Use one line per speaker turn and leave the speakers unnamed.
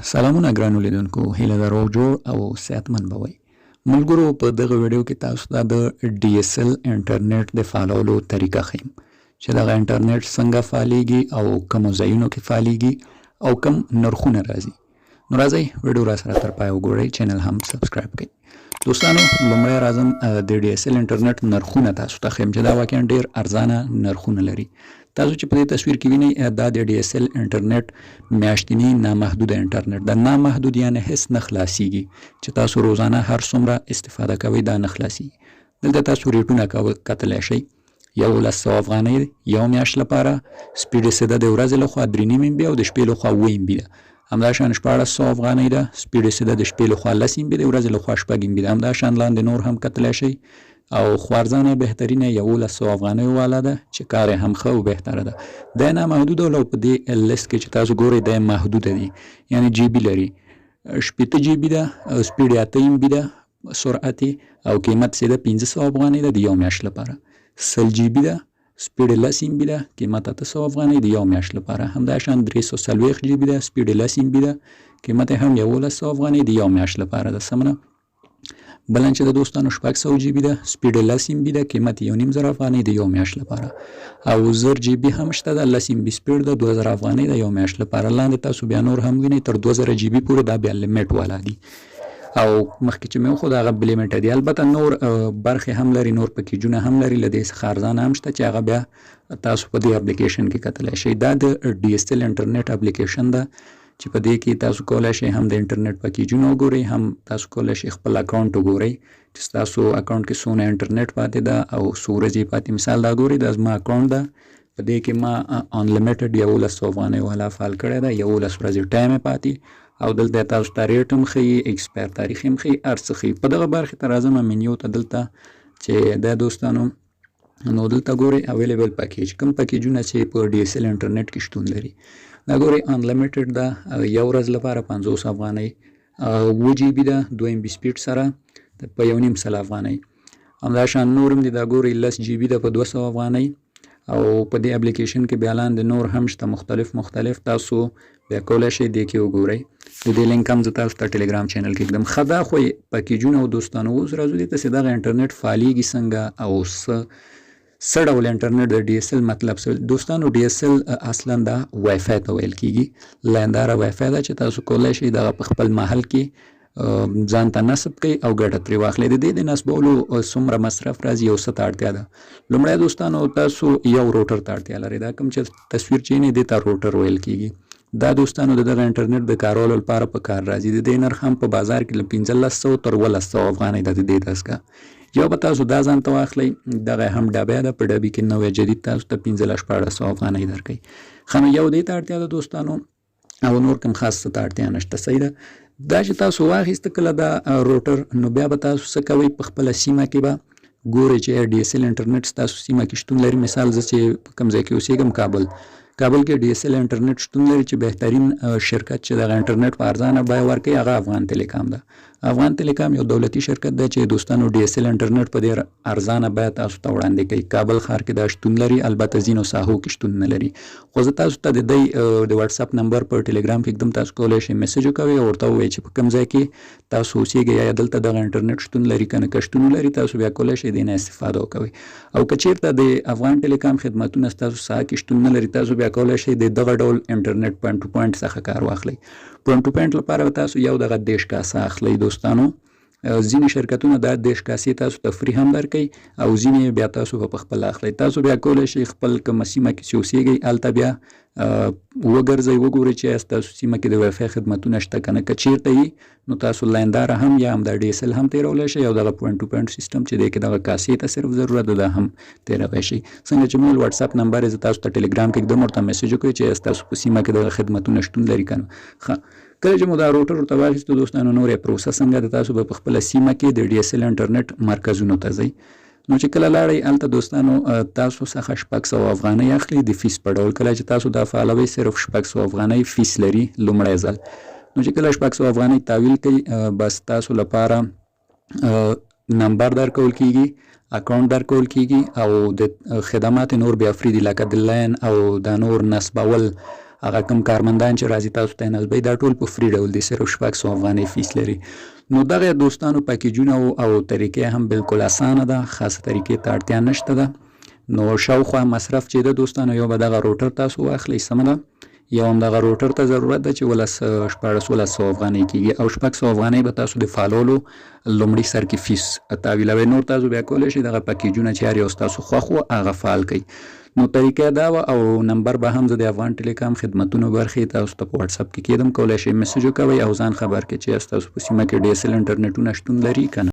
سلامونه ګرانو لیدونکو، هیله ده روغ جوړ او صحتمند به وئ. ملګرو، په دغه ویډیو کې تاسو ته د ډي اس ال انټرنیټ د فعالولو طریقه ښیم چې دغه انټرنیټ څنګه فعالیږي او کومو ځایونو کې فعالیږي او کوم نرخونه راځي. نو راځئ، ویډیو را سره تر پایه وګورئ، چینل هم سبسکرایب کړئ. دوستانو، لومړی راځم د ډي اس ال انټرنیټ نرخونه تاسو ته ښیم چې دا واقعا ډیر ارزانه نرخونه لري. تاسو چې په دې تصویر کې وینئ، دا د ډي اس ال انټرنیټ میاشتنی نامحدود انټرنیټ ده. نامحدود یعنی هیڅ نه خلاصیږي، چې تاسو روزانه هر څومره استفاده کوئ دا نه خلاصیږي. دلته تاسو ریټونه کتلی شئ، 1100 افغانۍ یو میاشت لپاره. سپیډ یې سیده د ورځې لخوا 3.5 ام بي او د شپې لخوا 7 ام بي ده. همداشان 1600 افغانۍ ده، سپیډ یې سیده د شپې لخوا 10 ام بي، د ورځې لخوا 6 ام بي ده. همداشان لاندې نور هم کتلی شئ او خو ارزانه بهترینه 1100 افغانیو والا ده چې کار یې هم ښه او بهتره ده. دا نامحدود او په دې لیست کې چې تاسو ګورئ دا محدوده دي، یعنی جی بي لري. 60 جی بي ده، سپیډ یې 8 ام بي ده سرعت او قیمت سیده 500 افغانۍ ده د یو میاشت لپاره. 100 جی بي ده، سپیډ 10 ام بي ده، قیمت 800 افغانۍ د یو میاشت لپاره. همداشان 340 جی بي ده، سپیډ 10 ام بي ده، قیمت یې هم 1100 افغانۍ د یو میاشت لپاره ده. سمه بلن چې د دوستانو 600 جی بي ده، سپیډ 10 ام بي ده، قیمت 1500 افغانۍ د یو میاشت لپاره. او 1000 جی بي هم شته ده، 10 ام بي سپیډ ده، 2000 افغانۍ ده یو میاشت لپاره. لاندې تاسو بیا نور هم وینئ تر 2000 جی بي پورې، دا بیا لیمیټ والا دي او مخکې چې مې وښود هغه بې لیمیټه دي. البته نور برخې هم لري، نور پکیجونه هم لري، له دې څخه ارزانه هم شته چې هغه بیا تاسو په دې اپلیکیشن کې کتلی شئ. دا د ډي اس ال انټرنیټ اپلیکیشن ده چې په دې کې تاسو کولای شئ هم د انټرنیټ پکیجونه وګورئ، هم تاسو کولای شئ خپل اکاونټ وګورئ چې ستاسو اکاونټ کې څونه انټرنیټ پاتې ده او څو ورځې پاتې. مثال دا ګورئ، دا زما اکاونټ ده، په دې کې ما انلیمیټډ 1100 افغانۍ والا فعال کړی ده، 11 ورځې ټایم یې پاتې او دلته تاسو ته ریټ هم ښیي، ایکسپایر تاریخ هم ښیي، هر څه ښیي. په دغه برخې ته راځم، منیو ته. دلته چې دا دوستانو، نو دلته ګورئ اویلیبل پکیج، کوم پکیجونه چې په ډي اس ال انټرنیټ کې شتون لري. دا ګورئ، انلیمیټډ ده، یو ورځ لپاره 50 افغانۍ. 7 جی بي ده، 2 ام بي سپیډ سره په 150 افغانۍ. همداشان نور هم دي، دا ګورئ، 10 جی بي ده په 200 افغانۍ. او په دې اپلیکیشن کې بیا لاندې نور هم شته مختلف مختلف، تاسو بیا کولی شئ دې کې وګورئ. د دې لینک هم زه تاسو ته ټلګرام چینل کې ږدم. ښه، دا خو یې پکیجونه او دوستانو، اوس راځو دې ته چې دغه انټرنیټ فعالیږي څنګه او څه څه ډول انټرنیټ، د ډي اس ال مطلب څه؟ دوستانو، ډي اس ال اصلا دا وای فای ته ویل کیږي، لاینداره وای فای ده چې تاسو کولی شئ دغه په خپل محل کې ځان ته نصب کړئ او ګټه ترې واخلئ. د دې د نصبولو څومره مصرف راځي او څه ته اړتیا ده؟ لومړی دوستانو، تاسو یو روټر ته اړتیا لرئ. دا کوم چې تصویر چې وینئ، دې ته روټر ویل کیږي. دا دوستانو د دغه انټرنیټ د کارولو لپاره په کار راځي. د دې نرخ هم په بازار کې له 1500 تر 1700 افغانۍ ده. د دې دستګاه یو به تاسو دا ځان ته واخلئ. دغه هم ډبی ده، په ډبي کې نوی جدید تاسو ته 15 1600 افغانۍ درکوي. ښه، نو یو دې ته اړتیا ده دوستانو او نور کوم خاص څه ته اړتیا نشته. صحیح ده. دا چې تاسو واخیست کله دا روټر، نو بیا به تاسو څه کوئ؟ په خپله سیمه کې به ګورئ چې ډي اس ال انټرنیټ ستاسو سیمه کې شتون لري. مثال زه چې په کوم ځای کې اوسېږم، کابل، کابل کې ډي اس ال انټرنیټ شتون لري چې بهترین شرکت چې دغه انټرنیټ په ارزانه بیه ورکوي هغه افغان تلیکام ده. افغان تلیکام یو دولتي شرکت دی چې دوستانو ډي اس ال انټرنیټ په ډېر ارزانه بیه تاسو ته وړاندې کوي. کابل ښار کې دا شتون لري، البته ځینو ساحو کې شتون نه لري. خو زه تاسو ته د دی د واتساپ نمبر په ټلګرام کې ږدم، تاسو کولی شئ میسج وکوئ او ورته ووایئ چې په کوم ځای کې تاسو اوسیږئ، یا دلته دغه انټرنیټ شتون لري که نه. که شتون ولري، تاسو بیا کولی شئ دې نه استفاده وکوئ. او که چیرته د افغان ټلیکام خدمتونه ستاسو ساحه کې شتون نه لري، تاسو بیا کولی شئ د دغه ډول انټرنیټ پوینټ ټو پوینټ څخه کار واخلئ. پوینټ ټو پوینټ لپاره به تاسو یو دغه دیش کاسه اخلئ. دوستانو، ځینې شرکتونه دا دیش کاسې تاسو ته فري هم درکوي او ځینې بیا تاسو به په خپله اخلئ. تاسو بیا کولی شئ خپل کومه سیمه کې چې اوسیږئ هلته بیا وګرځئ، وګورئ چې ستاسو سیمه کې د وای فای خدمتونه شته که نه. که چیرته یي، نو تاسو لاینداره هم یا هم دا ډي اس ال هم تیرولی شئ او دغه پوینټ ټو پوینټ سیستم چې دی کې دغه کاسې ته صرف ضرورت ده، دا هم تیرولی شئ. څنګه چې مې واتساپ نمبر یې زه تاسو ته ټلګرام کې ږدم، ورته میسج وکړئ چې ستاسو په سیمه کې دغه خدمتونه شتون لري که نه. ښه، کله چې مو دا روټر ورته واخیستو دوستانو، نور یې پروسه څنګه ده؟ تاسو به په خپله سیمه کې د ډي اس ال انټرنیټ مرکزونو ته ځئ. نو چې کله لاړئ هلته دوستانو، تاسو څخه 600 افغانۍ اخلي د فیس په ډول. کله چې تاسو دا فعالوئ، صرف 600 افغانۍ فیس لري لومړی ځل. نو چې کله 600 افغانۍ تحویل کړئ، بس تاسو لپاره نمبر درکول کیږي، اکاونټ درکول کیږي او د خدمات نور بیا فري دي، لکه د لاین او د نور نصبول هغه کوم کارمندان چې راځي تاسو ته نصبوي، دا ټول په free ډول دي، صرف 600 افغانۍ فیس لري. نو دغه دوستانو پکیجونه او طریقې هم بالکل اسانه ده، خاصه طریقې ته اړتیا نشته ده. نو شاوخوا مصرف چې ده دوستانو، یو به دغه router تاسو واخلئ، سمه ده، یو هم دغه router ته ضرورت ده چې ولس 16 ولس افغانۍ کېږي، او 600 افغانۍ به تاسو د فعالولو لومړي سر کې فیس تاویلوئ. نور تاسو بیا کولی شئ دغه پکیجونه چې هر یو ستاسو خوښ و هغه فعال کړئ. نو طریقه دا وه، او نمبر به هم زه د افغان ټلیکام خدمتونو برخې تاسو ته په واتساپ کې کېدم، کولی شئ message وکوئ او ځان خبر کړئ چې ستاسو په سیمه کې DSL انټرنیټونه شتون لري که نه.